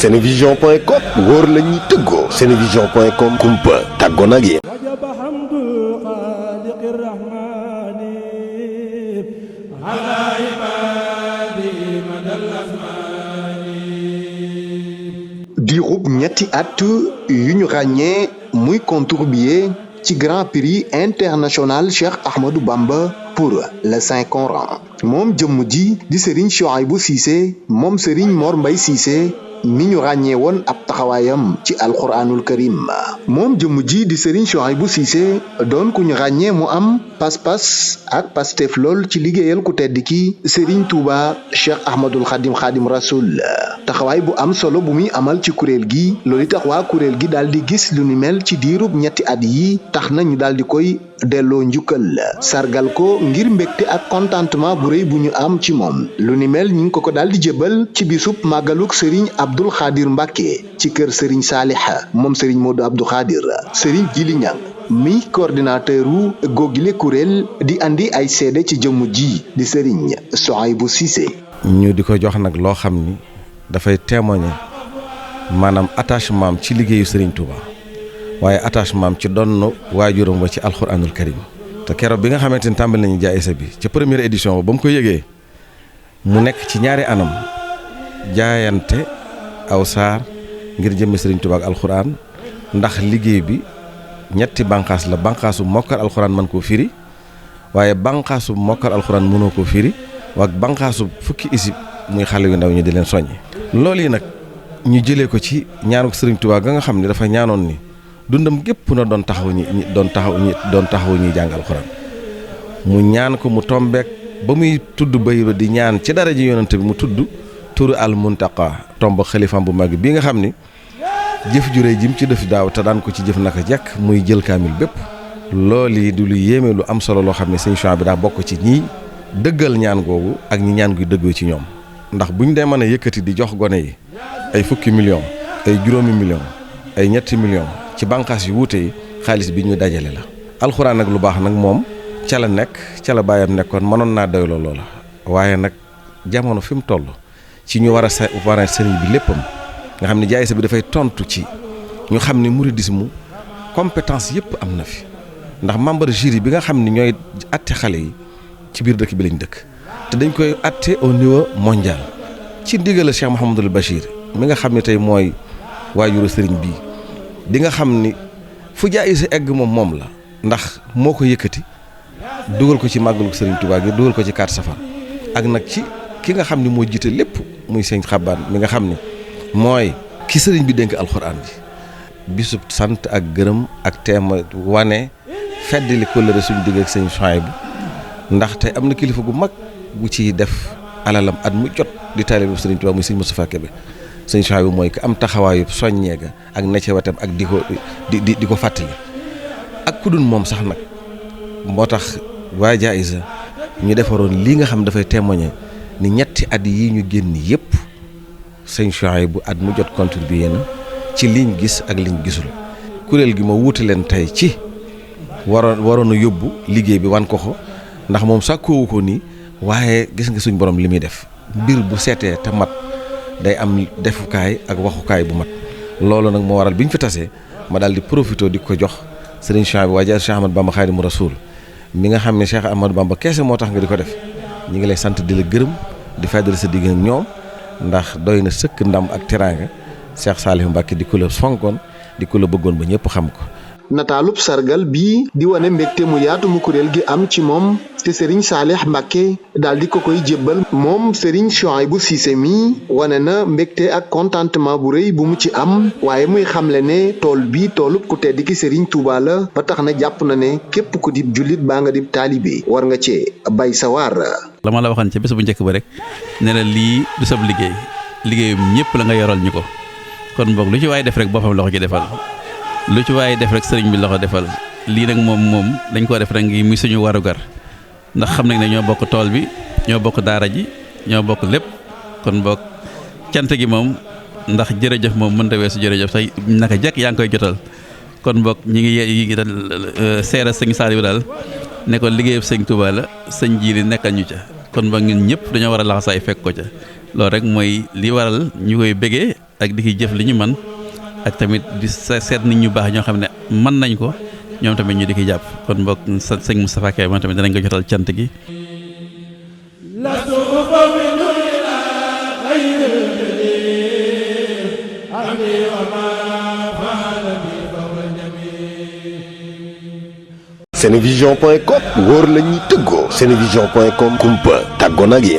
senevision.com wóor la ñuy tëggoo. senevision.com kumpa tàggoo nag yéen. diirub ñetti at yu ñu ràññee muy contribuer ci Grand Prix international Cheikh Ahmadou Bamba pour le Saint Coran moom jëmm ji di Serigne Souhaïbou Cissé moom Serigne Mor Mbaye Cissé mi ñu ràññee woon ab taxawaayam ci alquranul karim moom jëmm ji di Serigne Souhaïbou Cissé doon ku ñu ràññee mu am pas-pas ak pastef lool ci liggéeyal ku tedd ki Serigne Touba Cheikh Ahmadul Khadim Rasoul taxawaay bu am solo bu muy amal ci kuréel gi loolu tax waa kuréel gi daal di gis lu ni mel ci diirub ñetti at yi tax na ñu daal di koy delloo njukkal sargal ko ngir mbégte ak contentement bu rëy bu ñu am ci moom lu ni mel ñu ngi ko daal di jébal ci bisub màggaluk Serigne Abdoul Khadir Mbacke ci kër Serigne Salih moom Serigne Modou Abdou Khadir Serigne Djili Niang mi coordinateur wu googile kuréel di andi ay seede ci jëmm ji di Serigne Souhaïbou Cissé. ñu di ko jox nag loo xam ni dafay témoigner maanaam attachement am ci liggéeyu Serigne Touba waaye attachement am ci donn waajuram wa ci alxuraanul karim te keroog bi nga xamante ni tàmbali nañu jaayisa bi ca première édition ba mu ko yëgee mu nekk ci ñaari anam jaayante aw saar ngir jëmmi Serigne Touba ak alxuraan ndax liggéey bi ñetti bànqaas la bànqaasu mokkal alxuraan mën koo firi waaye bànqaasu mokkal alxuraan mënoo koo firi ak bànqaasu fukki isib muy xale yu ndaw ñi di leen soññi. loolu yi nag ñu jëlee ko ci ñaanu Serigne Touba ga nga xam ne dafa ñaanoon ni dundam gépp na doon taxaw ñi jàng alxuraan mu ñaan ko mu tombeek ba muy tudd bay di ñaan ci dara ji yonante bi mu tudd turu al muntaqa tomb xalifam bu mag bi nga xam ni jëf ju réy jim ci def daaw te daan ko ci jëf naka jekk muy jël kaamil bépp loolu yi du lu yéeme lu am solo loo xam ne Serigne Souhaïbou bi daa bokk ci ñi dëggal ñaan googu ak ñi ñaan gi dëggoo ci ñoom ndax buñ dee mën a yëkkati di jox gone yi ay fukki million ay juróomi million ay ñetti million ci bànqaas yu wuute yi xaalis bi ñu dajale la alxuraan nag lu baax nag moom ca la nekk ca la bàyyam nekkoon mënoon naa doyloo loola waaye nag jamono fi mu toll ci ñu war a sëriñ bi léppam nga xam ne jaayisa bi dafay tontu ci ñu xam ne mouridisme compétence yëpp am na fi ndax membre jury bi nga xam ne ñooy atte xale yi ci biir dëkk bi lañ dëkk te dañ koy atte au niveau mondial ci ndigal Cheikh Mouhamadul Bachir mi nga xam ne tey mooy waajuru sëriñ bii di nga xam ni fu jaayisa egg moom la ndax moo ko yëkkati dugal ko ci màggalu sëriñ Touba gi dugal ko ci 4 safar ak nag ci ki nga xam ni moo jiite lépp muy sëñ Xabaan mi nga xam ni mooy ki sëriñ bi dénk alxuraan bi bisub sant ak gërëm ak teema wane feddali kóllëre suñu digg ak sëñ Souhaïbou ndax tey am na kilifa gu mag bu ciy def alalam at mu jot di taalibu sëriñ Touba muy sëñ Moustapha Kébé sëñ Souhaïbou mooy ki am taxawaayu soññee ga ak necce wetam ak di ko fàttali ak ku dul moom sax nag moo tax waa jaayisa ñu defaroon lii nga xam dafay témoigner ni ñetti at yi ñu génn yëpp sëñ Souhaïbou at mu jot contribué na ci liñ gis ak liñ gisul kuréel gi ma wuute leen tey ci waroon a yóbbu liggéey bi wan ko ndax moom sàkkoowu ko nii waaye gis nga suñ borom li muy def mbir bu seetee te mat day am defukaay ak waxukaay bu mat loolu nag moo waral bi ñu fi tasee ma daal di profité di ko jox Serigne Souhaïbou waaye Cheikh Ahmadou Bamba Khadimu Rasoul mi nga xam ne Cheikh Ahmadou Bamba keese moo tax nga di ko def ñi ngi lay sant di la gërëm di feddali sa digg ak ñoom ndax doy na sëkk ndam ak teraanga Cheikh Saliou Mbacké di ko la fonkoon di ko la bëggoon ba ñëpp xam ko. nataalub sargal bii di wane mbégte mu yaatu mu kuréel gi am ci moom te Serigne Salih Mbacké daal di ko koy jébbal moom Serigne Souhaïbou Cissé mi wane na mbégte ak contentement bu rëy bu mu ci am waaye muy xamle ne tool bi toolub ku tedd ki Serigne Touba la ba tax na jàpp na ne képp ku dib jullit baa nga dib taalibe war nga cee bay sa waar. la ma la waxoon ca bés bu njëkk ba rek ne la lii du sab liggéeyum ñëpp la nga yoral ñu ko kon boog lu ci waaye def rek boppam la ko ci defal. lu ci waaye def rek sëriñ bi la ko defal lii nag moom dañ koo def rek ngi muy suñu warugar ndax xam nañ ne ñoo bokk tool bi ñoo bokk daara ji ñoo bokk lépp kon bokk cant gi moom ndax jërëjëf moom mënta weesu jërëjëf tey naka jekk yaa ngi koy jotal kon bokk ñi ngi seera sëñ Saliou daal ne ko liggéeyub sëñ Touba la sëñ Jili nekkal ñu ca kon boog ñun ñëpp dañoo war a laxasaay fekk ko ca loolu rek mooy li waral ñu koy bégee ak di ki jëf li ñu man ak tamit di seet nit ñu baax ñoo xam ne mën nañ ko ñoom tamit ñu di ki jàpp kon mbokk sëñ Moustapha Kébé man tamit danañ ko jotal cant gi. Senevision.com wóor la ñuy tëggoo. Senevision.com kumpa tàggoo nag yéen.